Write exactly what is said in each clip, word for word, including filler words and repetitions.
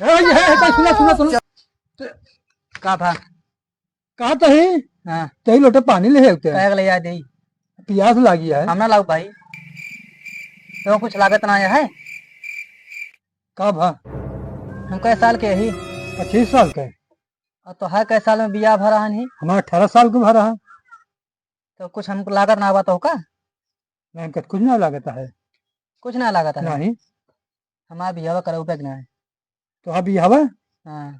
ए, ये, ए, ए, सुना, सुना, सुना। का भा? कहा तही? हाँ। तही लोटे पानी ले आते हैं। काहे के ले आ दे? पियास लागी है। हम ना लाऊ भाई। तो कुछ लागत ना है? का भा? हम कै साल के ही? पच्चीस साल के। और तो है कै साल में बियाह भरा है नहीं? हमारा अठारह साल को भरा है। तो कुछ हमको लागत ना बा तो का? नहीं, हमका कुछ ना लागत है। कुछ ना लागत है? नहीं। हमारा बियाह करउबे के ना है। तो अभी हवा? हाँ।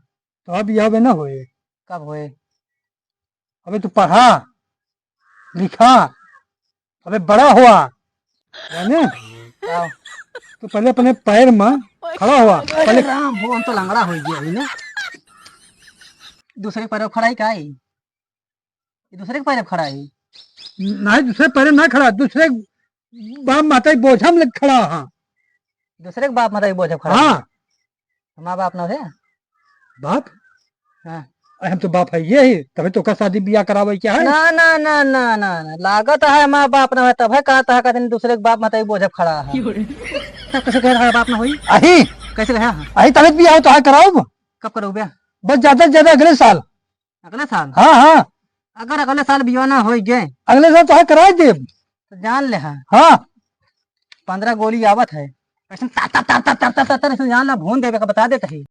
तो अभी हवे ना होए। कब होए? अबे तू पढ़ा, लिखा, अबे बड़ा हुआ, जाने? का? तू पहले अपने पैर में खड़ा हुआ। पहले राम हो, हम तो लंगड़ा हो गया है ना। दूसरे पैर में खड़ा ही का है? ये दूसरे के पैर पे खड़ा है? नहीं, दूसरे पैर ना खड़ा, दूसरे बाप माता के बोझा में लग खड़ा, हाँ। दूसरे के बाप माता के बोझा पे खड़ा है? हाँ। हमारा बाप ना है? बाप? हाँ। अरे, हम तो बाप है ये ही, तभी तो का शादी बियाह करावे क्या है? ना, ना, ना, ना, ना, ना, लागत है हमारा बाप ना है, तब है कहता है, कहते हैं, दूसरे के बाप माता के बोझा पे खड़ा है। तब कैसे कह रहा है बाप ना होई? अही। कैसे कहा? अही तभी बियाह तो है कराओ। कब करोगे? बस ज्यादा से ज्यादा अगले साल। अगले साल? हाँ, हाँ। अगर अगले साल बियाह ना होई गे, अगले साल तो है कराई देब। तो जान ले, हाँ। हाँ। पन्द्रह गोली आवत है, ऐसे तर, तर, तर, ऐसे जान ला, भून देवे का बता देत ही।